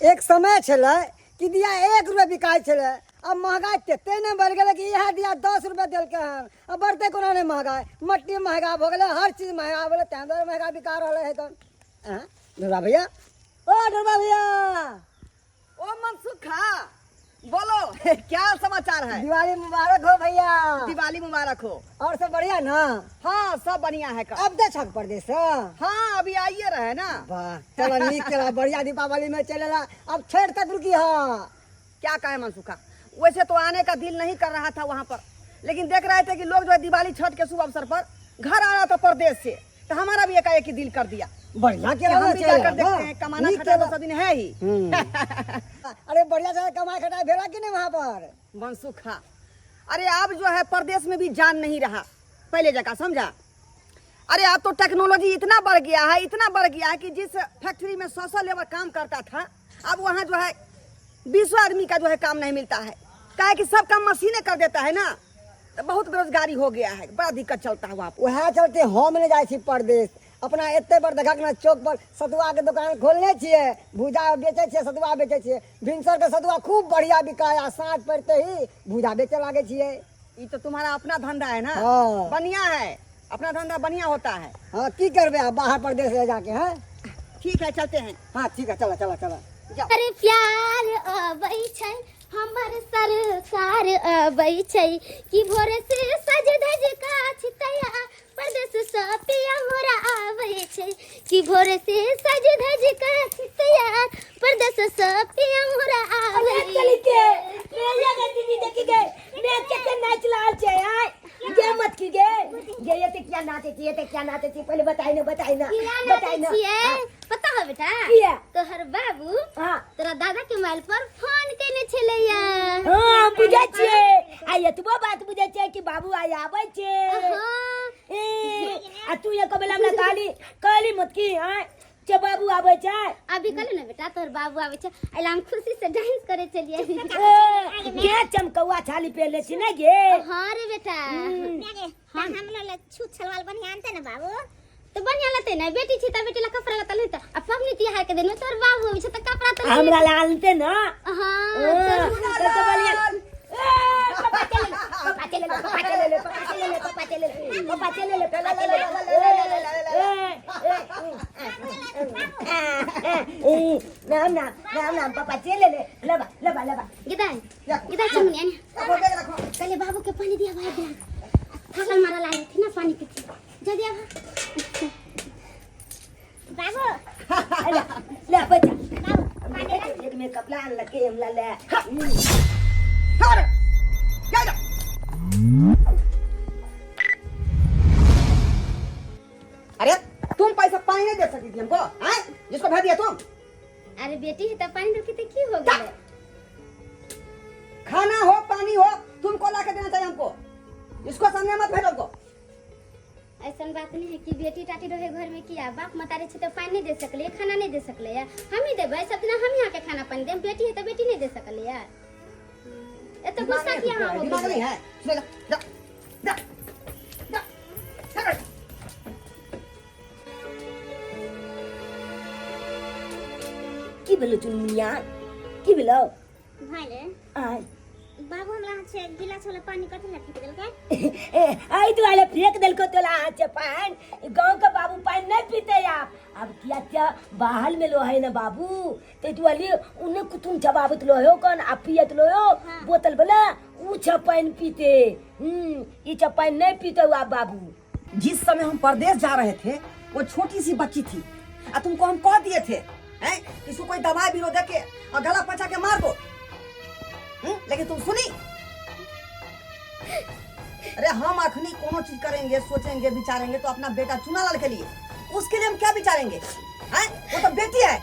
एक समय छलै कि दिया 1 रुपए बिकाइ छलै। अब महगाइ तते ने बढ़ि गेलै कि इएह दिया 10 रुपए देलकै हन। अब बढ़तै कोना नहि महगाइ? मट्टी महगा भऽ गेलै, हर चीज महगा भऽ गेलै, ताहि दुआरे महगा बिका रहलै है। तहन आँय ढोरबा भैया, ओ ढोरबा भैया! ओ मनसुखा, बोलो, क्या समाचार है? दिवाली मुबारक हो भैया। दिवाली मुबारक हो। और सब बढ़िया ना? हाँ, सब बढ़िया है का। अब दे छक परदेश से? हाँ, अभी आइए रहे ना। वाह, चलो नीक चला, बढ़िया दीपावली में चलेला। अब छठ तक रुकी। हाँ। क्या कहे मनसुखा, वैसे तो आने का दिल नहीं कर रहा था वहाँ पर, लेकिन देख रहे थे कि लोग जो है दिवाली छठ के शुभ अवसर पर घर आ रहा था परदेश से, तो हमारा भी एकाएक ही दिल कर दिया बढ़िया कि के हम भी जाकर देखते हैं। कमाना खटाना तो सब दिन है ही। अरे, बढ़िया से कमाई खटाई भेला कि नहीं वहाँ पर? मनसुखा, अरे अब जो है परदेश में भी जान नहीं रहा पहले जगह, समझा? अरे अब तो टेक्नोलॉजी इतना बढ़ गया है, इतना बढ़ गया है कि जिस फैक्ट्री में 100 100 लेबर काम करता था, अब वहाँ जो है 20 आदमी का जो है काम नहीं मिलता है। काहे कि सब काम मशीनें कर देता है ना, तो बहुत बेरोजगारी हो गया है, बड़ा दिक्कत चलता है वहाँ पर। वएह चलते हम नहि जाइ छी परदेश। अपना एते पर देखक ने, चौक पर सतुआ के दुकान खोलने छियै, भूजा बेचै छियै, सतुआ बेचै छियै। भिनसर के सतुआ खूब बढ़िया बिकाय आ साँझ पड़ते ही भूजा बेचे लागे छियै। ये तो तुम्हारा अपना धंधा है ना? हाँ। बढ़िया है, अपना धंधा बढ़िया होता है। हाँ, की करबै आब बाहर परदेश ले जाके हैं? ठीक है, चलते हैं। हाँ, ठीक है, चलो चलो चलो। जाओ। अरे प्यार अबै छै, हमर सरकार अबै छै कि भोर से सज धज काछ तैयार, परदेश सँ पिया मोरा आबै छै कि भोर से सज धज काछ तैयार, परदेश सँ पिया मोरा आबै। चली के मेरे गे दीदी, देखी गे, मैं केते नाच लाल छै आय गे, मत की गे गे, ये ते क्या नाचे छी, ये ते क्या नाचे छी, पहले बताई ना, बताई ना। किया नाचै बताई ना। छियै? पता हो बेटा? किया? तोहर बाबू तोरा दादा के मोबाइल पर फोन केने छलैया। हाँ, हम बुझै छियै आ एतबो बात बुझै छियै कि बाबू आइ आबै छै। हाँ। ए, आ तू एक बेला हमरा कहली, कहली मत की आय जे बाबू आबै छै? अभी कहले ना बेटा, तोहर बाबू आबै छै, एला हम खुशी से डांस करे चलिए। ए, गे चमकौआ छाली पहले छी ने गे? हाँ रे बेटा। हाँ, हम लोग छूत छलवाल बढ़िया आनते ना बाबू? तो बढ़िया लगते ना, बेटी छी त बेटी ला कपड़ा लता नहीं त आ पबनी तिहार के दिन में तोहर बाबू आबै छै त कपड़ा त हमरा ला आनते ना? हाँ। हाँ, तब तो बढ़िया। ए, पापा चले ले, पापा चले ले, पापा चले ले, पापा चले ले, पापा चले ले, पापा चले ले, पापा चले ले। ए, ए, ए, ए, नाम नाम नाम नाम, पापा चले ले, लबा लबा लबा। गिदा गिदा, चुमुनिया ने। रखो, बैग रखो। पहले बाबू के पानी दिया भाई, दिया थकल मारा लागे थी ना, पानी पीती जा दिया भा। बाबू। ले ले बच्चा। बाबू, पानी ला। एक में कपड़ा आन लके हमरा ले। अरे, जा जा। अरे तुम पैसा पानी नहीं दे सकती थी हमको हैं? जिसको भेज दिया तुम। अरे बेटी है त पानी दे के की हो गेलै? खाना हो, पानी हो, तुमको ला के देना चाहिए हमको। इसको सामने मत भेजो हमको। ऐसन बात नहीं है कि बेटी टाटी रहे घर में किया बाप मतारे छे तो पानी नहीं दे सकले, खाना नहीं दे सकले यार। हम ही देबै सब दिन, हम यहाँ के खाना पानी देम। बेटी है तो बेटी नहीं दे सकले यार? ए तो गुस्सा किया हो? दिमाग नहीं है। सुन, जा जा जा जा जा। की भेलो चुनमुनिया, की भेलो? भाई। आय। बाबू हमरा हाथ से गिलास वाला पानी कथी ला फेंक देलकै? ए, एहि दुआरे फेंक देलको तोला हाथ से पानि, गाँव के बाबू पानि नहीं पीते आप। अब किया क्या बाहर में लो है ना बाबू, तो दुआरे उन्हें कुतुम चबाबत लो हो कौन आ पियत लो हो। बोतल वाला ऊ छ पानि पीते। ई छ पानि नहीं पीते आप बाबू। जिस समय हम परदेश जा रहे थे, वो छोटी सी बच्ची थी आ तुमको हम कह दिए थे हैं इसको कोई दवाई बीरो दे के और गला पचा के मार दो। लेकिन तुम सुनी? अरे हम अखनी कोनो चीज करेंगे, सोचेंगे, विचारेंगे तो अपना बेटा चुनालाल के लिए, उसके लिए हम क्या विचारेंगे हैं? वो तो बेटी है।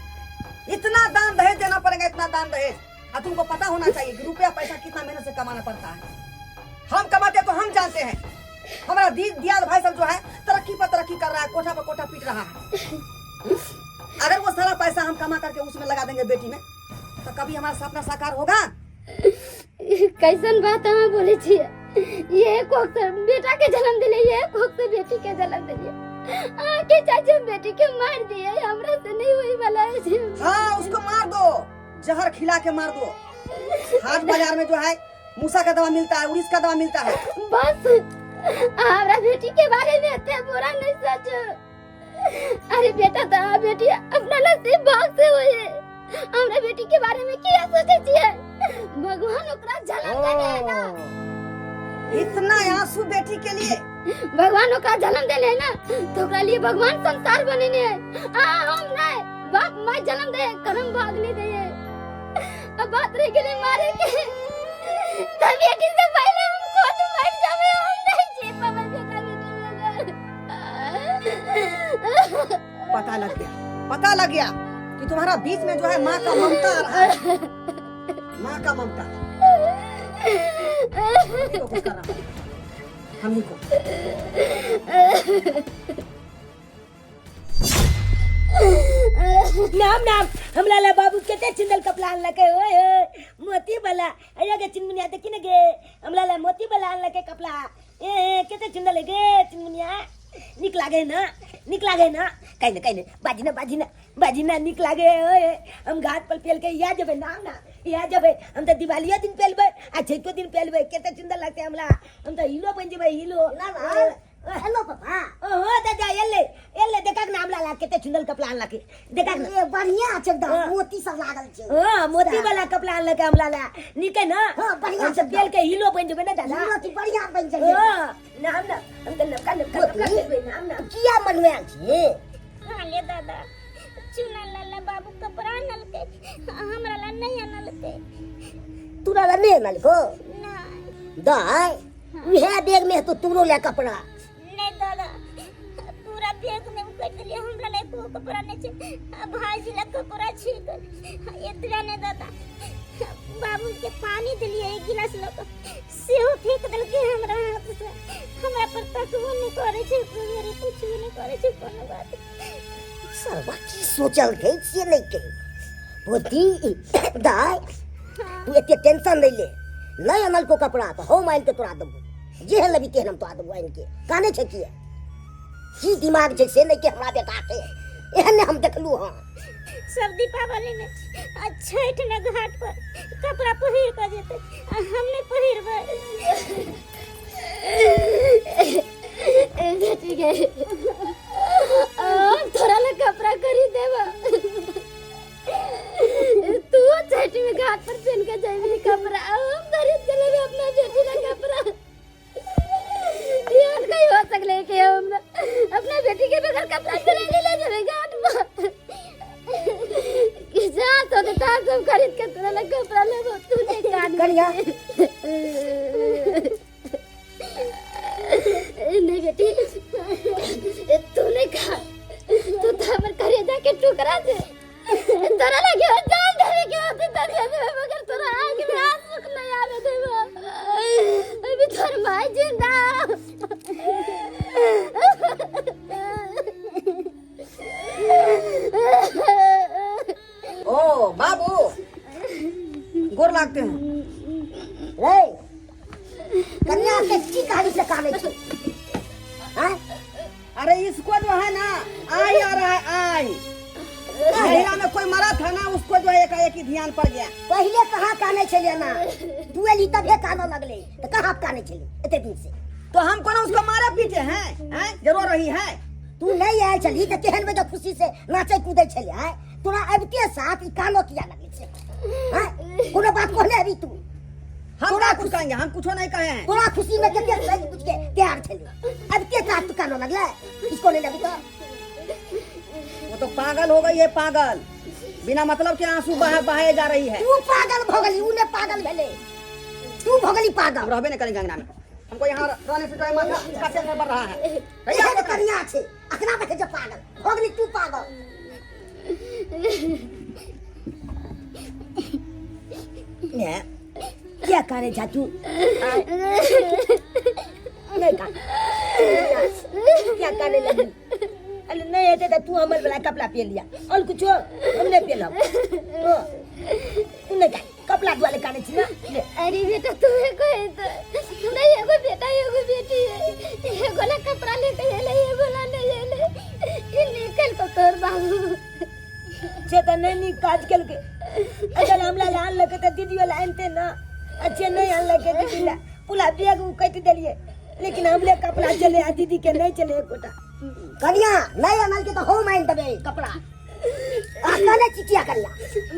इतना दान दहेज देना पड़ेगा, इतना दान दहेज। और तुमको पता होना चाहिए कि रुपया पैसा कितना मेहनत से कमाना पड़ता है। हम कमाते हैं तो हम जानते हैं। हमारा दी दियाद भाई सब जो है तरक्की पर तरक्की कर रहा है, कोठा पर कोठा पीट रहा है। अगर वो सारा पैसा हम कमा करके उसमें लगा देंगे बेटी में, तो कभी हमारा सपना साकार होगा? कैसन बात अहाँ बोले छियै? ये कोख से बेटा के जन्म दिले, ये कोख से बेटी के जन्म दिलिए, अहाँ के चाची हम बेटी के मार दिए? हमरा से नहीं होई वाला है जी। हाँ, उसको मार दो। जहर खिला के मार दो। हाट बाजार में जो है मूसा का दवा मिलता है, उड़ीस का दवा मिलता है। बस हमरा बेटी के बारे में एते बुरा नहीं सोचो। अरे बेटा तो बेटी अपना नसीब भाग से हुए, हमरा बेटी के बारे में क्या सोचे छियै? भगवान ओकरा जन्म देने है ना। इतना आंसू बेटी के लिए? भगवान ओकरा जन्म देने है ना, तो ओकरा लिए भगवान संसार बनेने है। आ हम नहीं, बाप माय जन्म दे, कर्म भाग नहीं दे। अब बात रह गेलै मारे के, तो बेटी से पहले हम खुद मर जावे, हम नहीं जी पावे बेटा बेटी बगैर। पता लग गया, पता लग गया कि तुम्हारा बीच में जो है माँ का ममता आ रहा है, माँ का ममता। हम ही को कुछ करना पड़ेगा, हम ही को। नाम नाम हमरा ला बाबू कते चिंदल कपड़ा आनलकै। ओए ओए मोती वाला अया गे चिनमुनिया देखी ने गे, हमरा ला मोती वाला आनलकै कपड़ा। ए कते चिंदल गे चिनमुनिया, नीक लागे ना, नीक लागे ना? कहि ने कहि ने, बाजी ना बाजी ना बाजी ना, नीक लागे। ओए हम घाट पर पेल के या जेबै, नाम ना या जेबै। हम तऽ दिवालियो दिन पेलबै आ छठो दिन पेलबै। कते सुंदर लगतै हमरा, हम तऽ हीरो बनि जेबै, हीरो। हेलो पापा। ओहो दादा एले एले, देखक ना हमरा ला कते सुंदर कपड़ा आनलकै, देखक ना। ए बढ़िया छै एकदम, हाँ। मोती सब लागल छै। हाँ, मोती वाला कपड़ा आनलकै हमरा ला, नीक है ना? हाँ, बढ़िया हम सब छै। पेल के हीरो बनि जेबै ना दादा। हीरो की बढ़िया बनि जेबै। हाँ, नाम ना हम तऽ नवका नवका कपड़ा मोती? पेलबै, नाम ना। किया मनवायल छी? हाँ ले दादा, चुना लाला बाबू कपड़ा आनलकै, हमरा ला नहीं आनलकै। तोरा ला नहि आनलको? नहीं। दाय उहे बैग में तो तोरो ले कपड़ा। नहीं दादा, पूरा बैग में उकट देलियै, हमरा ला एको कपड़ा नहीं छै। आ भाईजी ला कपड़ा छिक एतबे नहीं दादा, बाबू के पानी देलियै एक गिलास लऽ कऽ, सेहो फेंक देलकै हमरा हाथ से। हमरा पर तकबो नहीं करै छै, मेरे कुछो नहीं करै छै कोनो बात। सरवा की सोचल छै से नहि के पोती। दाय तू एते टेंशन नहीं ले, नहीं अनलको कपड़ा तो हम आनि के तोरा देबो, जेहन लेबी तेहन हम तोरा देबो आनि के। काने छै किए की दिमाग छै से नहीं के हमरा बेटा के, एहन नहि हम देखलू हँ। सब दीपावली में आ छठ में घाट पर कपड़ा पहिर के जेतै, आ हम नहीं पहिरबै। बेटी गे, हम तोरा ला कपड़ा खरीद देबो, तू छठ में घाट पर पहन के जाबी कपड़ा, हम खरीद के लेबे अपना बेटी ला कपड़ा। यार कहीं हो सकले कि हम अपना बेटी के बगैर कपड़ा खरीद ले जाबे घाट पर? कि जा तो ता सब खरीद के तोरा ला कपड़ा लेबो, तू नहीं कान। कनिया। नहीं बेटी, तू नहीं खा, तू तो हमर करेजा के टुकड़ा छे। तोरा लगे जान देवे के होते तो दे देवे, मगर तोरा आँख में आंसू नहीं आवे देबो। अभी तोर माय जिंदा। ओ बाबू गोर लागते हैं। रे कन्या के की कहानी से काने छै? हैं? अरे इसको जो है ना आई आ रहा है आई, महिला में कोई मरा था ना, उसको जो है एकाएक ही ध्यान पड़ गया। पहिले कहाँ काने छलियै ना, तू एली तबे कानऽ लगले, तऽ कहाँ काने छली एते दिन से? तो हम कोनो उसको मारे पीटे हैं, हैं जरूर रही है। तू नहीं आयल छली तऽ केहन बेटा खुशी से नाचै कूदै छली हैं, तोरा अबिते साथ ई कानो किया लगै छै? हैं, कोनो बात कहने अभी तू? हम क्या कुछ कहेंगे, हम कुछो नहीं कहे हैं। तोरा खुशी में कते सज बुझ के तैयार छली, अबिते साथ तू कानो लगले, इसको नहीं लगी तो? वो तो पागल हो गई है पागल, बिना मतलब के आंसू बहा बहाए जा रही है। तू पागल भ गेली, उ ने पागल भेले, तू भ गेली पागल। हम रहबे नहीं करेंगे अंगना में, हमको यहाँ रहने से जो है माथा इसका टेंशन बढ़ रहा है। एहन कनिया छै अखना देखे छै पागल भ गेली तू पागल। ने किया काने जा तू? नहीं कान क्या काने लगी? अरे नहीं हेतै तऽ तू हमर वाला कपड़ा पहन लिया, और कुछो हम नहीं पहनब। तू नहीं कान, कपड़ा दुआरे काने छी ना ले। अरे बेटा तू कहे तो हमरा एगो बेटा एगो बेटी है, एगो ला कपड़ा लेके एले, एगो ला नहीं एले, ई निकल को तोर बाबू से तऽ नहीं नीक काज केलकै। अगर हमरा ला आनलकै तऽ दीदियो ला आनतै ने अच्छे नहि आनलकै दीदी ला पूरा बैग उ काटि देलियै लेकिन हमरे कपड़ा चले आ दीदी के नहि चले एकोटा कनिया नहि आनलकै तऽ हम आनि देबै कपड़ा आ कने चिचिया कनिया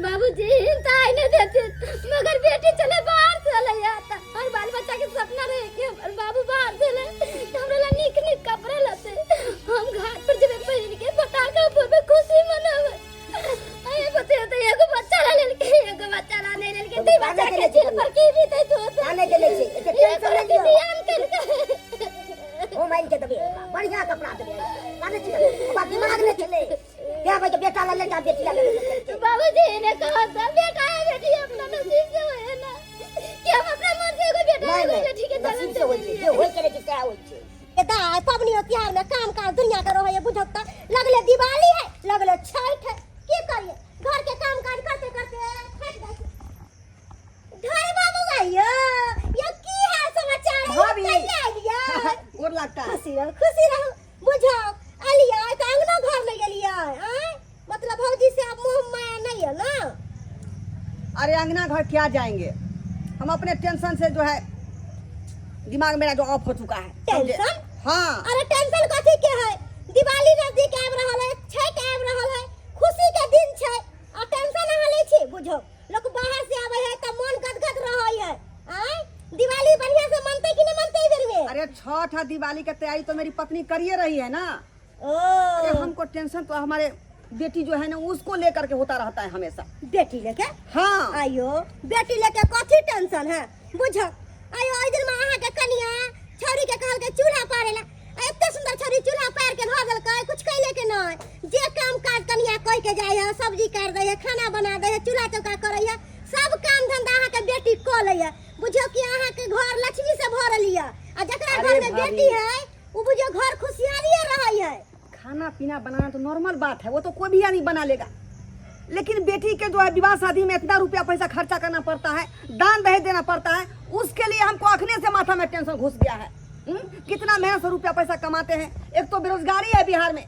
बाबूजी तो आई नहीं देते मगर बेटी चले बाहर से अलै आता और बाल बच्चा के सपना रहे कि हमर बाबू बाहर से अलै तो हमरा ला नीक नीक कपड़ा लते हम घाट पर जेबे पहिन के पटाखा फोड़बे खुशी मनाबे अरे बते तो एगो बच्चा ला लेलके एगो बच्चा ला नहीं लेलके ते बच्चा के दिल पर की बीते तो आने के ले छै एते टेंशन नहि लिअ ध्यान करके हम आनि के देबै बढ़िया कपड़ा देबै काने छी ओकरा दिमाग नहि छलै क्या भाई के बेटा ला लेगा बेटी ला लेगा बाबूजी ने कहा था बेटा है बेटी अपना नसीब से होए ना कि हम अपना मन से एगो बेटा नहीं एगो नहीं बेटी के जन्म नसीब से होइ छै जे होइ के रहै छै सएह होइ छै दाय पबनी त्योहार में काम काज दुनिया के रहे बुझक त लगले दिवाली है लगले छठ है की करिए घर के काम काज करते करते थक जाइ छी। ढाई बाबू आइयो यो की हाल समाचार है भाभी। कहिया आइलियै गोर लगता है खुशी रहो खुशी रहो बुझो अलियै तऽ अंगना घर में गेलियै आँय मतलब भौजी से आब मोह माया नहीं है ना अरे अंगना घर क्या जाएंगे हम अपने टेंशन से जो है दिमाग मेरा जो ऑफ हो चुका है समझे? टेंशन? हाँ अरे टेंशन कथी के है दिवाली नजदीक आबि रहल है छठ आबि रहल है खुशी के दिन छै आ टेंशन अहाँ लै छी बुझो लोक बाहर से आबै है तऽ मन गदगद रहै है आँय दिवाली बढ़िया से मनतै कि नहीं मनतै एहि बेर में अरे छठ और दिवाली का तैयारी तो मेरी पत्नी करिए रही है ना ओ अरे हमको टेंशन तो हमारे बेटी जो है ना उसको लेकर के होता रहता है हमेशा बेटी लेके हाँ आयो बेटी लेके कथी टेंशन है बुझ आयो ओहि दिन में अहाँ के कनिया छौरी के कहलकै चूल्हा पारे ला आ एते सुंदर छौरी चूल्हा पार के धऽ देलकै कुछ कैले के नहीं जे काम काज कनिया कह के जाय है सब्जी काट दै है खाना बना दै है चूल्हा चौका करै है सब काम धंधा अहाँ के बेटी कऽ लै है बुझियौ कि अहाँ के घर लक्ष्मी से भरल यऽ आ जकरा अरे घर में भाभी। बेटी है उ बुझियौ घर खुशहालिए रहै है खाना पीना बनाना तो नॉर्मल बात है वो तो कोई भी आदमी बना लेगा लेकिन बेटी के जो है विवाह शादी में इतना रुपया पैसा खर्चा करना पड़ता है दान दहेज देना पड़ता है उसके लिए हमको अखने से माथा में टेंशन घुस गया है हुँ? कितना मेहनत से रुपया पैसा कमाते हैं एक तो बेरोजगारी है बिहार में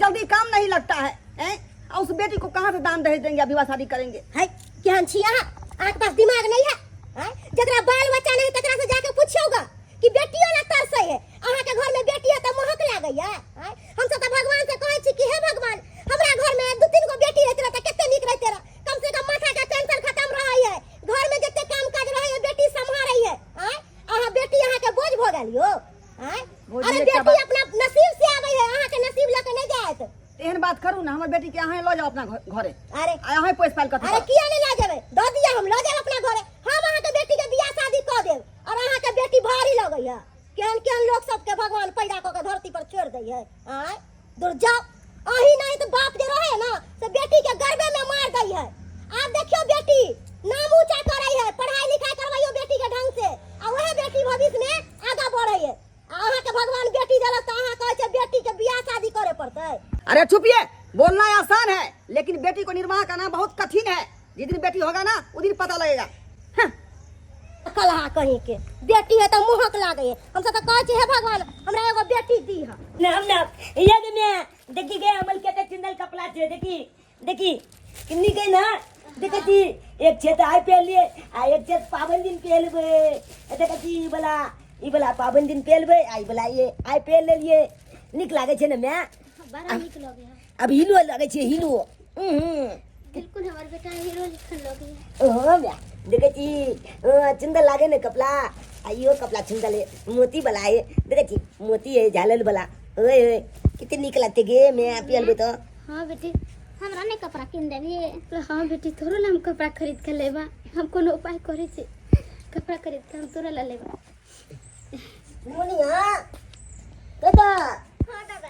जल्दी काम नहीं लगता है हैं? और उस बेटी को कहाँ से दान दहेज देंगे विवाह शादी करेंगे है केहन छी अहाँ अहाँके पास दिमाग नहीं है हैं? जकरा बाल बच्चा नहीं तकरा से जाके पूछियोगा कि बेटियो ला तरसै है अहाँके घर में बेटी है तऽ महक लागैया हैं? हम सब तऽ भगवान से कहै छी कि हे भगवान हमरा घर में दू तीन गो बेटी रहते रह तऽ कते नीक रहते रह कम से कम माथा के टेंशन खत्म रहै है घर में जते काम काज रहै है बेटी सम्हारै है हैं? अहाँ बेटी अहाँके बोझ भऽ गेल यौ हैं? बोझ अरे में एकटा बेटी बात- अपना नसीब से आबै है अहाँके नसीब लऽ के नहि जायत एहन बात करू ना हमर बेटी के अहाँ लऽ जाओ अपना घरे अरे आ अहाँ पैसा पाल कथी अरे किया नहीं लऽ जेबै दऽ दिअ हम लऽ जायब अपना घरे हम अहाँके बेटी के बियाह शादी कऽ देब और अहाँके बेटी भारी लगै है केहन केहन लोक सबके भगवान पैदा कऽ के धरती पर छोड़ि दै है आँय दूर जाओ अही नहीं तऽ बाप जे रहे ना से बेटी के गर्भे में मार दै है आब देखियो बेटी नाम ऊंचा करै है पढ़ाई लिखाई करवाइयो बेटी के ढंग से आ वह बेटी भविष्य में आगा बढ़ै है आ अहाँके भगवान बेटी देलक तऽ अहाँ कहै छै बेटी के बियाह शादी करे पड़तै अरे चुपिए बोलना आसान है लेकिन बेटी को निर्वाह करना बहुत कठिन है जिस दिन बेटी होगा ना उस दिन पता लगेगा हाँ। कलहा कहीं के बेटी है तऽ मुहक लागे है हम सब तऽ कहै छी हे भगवान हमरा एगो बेटी दीह ना हम ना ये के मैं देखी गए अमल के ते चिंदल कपड़ा छे देखी देखी किन्नी के ना देखै छी एक छे तऽ आइ पहिरलियै आ एक छे पाबनि दिन पहिरबै देखै छी ई वाला ई वाला पाबनि दिन पहिरबै आ ई वाला ये आइ पहिर लेलियै नीक लागै छै ने माय बड़ा नीक लगे है अब हीरो लगै छै हीरो हूँ बिल्कुल हमर बेटा हीरो लिखल लगे है ओहो माय देखै छी सुन्दर लागे ने कपड़ा आ इहो कपड़ा सुन्दर है मोती वाला है देखै छी मोती है झालल वाला ओए ओए कते नीक लगतै गे माय पहिरबै तऽ हाँ बेटी हमरा नहीं कपड़ा किन देबही तो हाँ बेटी तोरो ला हम कपड़ा खरीद के लेबा हम कोनो उपाय करे छी कपड़ा खरीद के हम तोरा ला लेबा मुनिया दादा हाँ दादा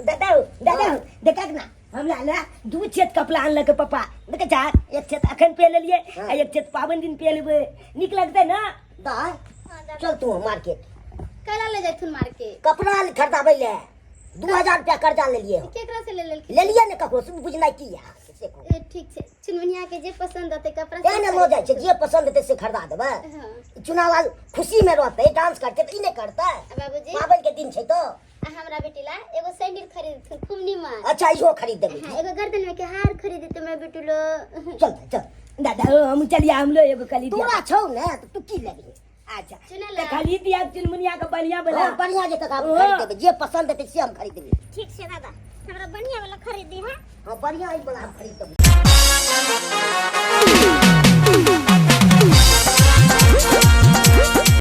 दादा दादा देखा ना हमरा ला दू छेद कपड़ा आनलक पापा देखे छा एक छेद अखन पहिर लेलियै आ एक छेद पाबनि दिन पहिर लेबै नीक लगतै ना दा हाँ दादा चल तू मार्केट कैला ले जाथुन मार्केट कपड़ा खरीदाबै ले 2000 रुपया कर्जा लेलिए हम। केकरा से ले लेलखिन लेलिए ने ककरो से बुझनाइ की है से कहू ए, ठीक छै चुनमुनिया के जे पसंद हेतै कपड़ा तें ने लऽ जाइ छै जे पसंद हेतै से खरीदा देबै हाँ चुनालाल खुशी में रहतै डांस करतै तऽ ई नहि करतै आ बाबूजी पाबनि के दिन छै तऽ आ हमरा बेटी ला एगो सैंडल खरीद खूब नीमन अच्छा इहो खरीद देबै हाँ एगो गर्दन में के हार खरीद देते मैं बेटी लो चल चल हम चलिया हमलो एगो खरीद तोरा छौ ने तऽ तू की लेबही? अच्छा। चुनल। तऽ खरीद दिया चुनमुनिया के बढ़िया वाला। हाँ, बढ़िया जे काका ओ। खरीद देबै, जे पसंद हेतै से हम खरीद देबै। ठीक छै दादा, हमरा बढ़िया वाला खरीद दी। हाँ हाँ, बढ़िया ई वाला हम खरीद देबै।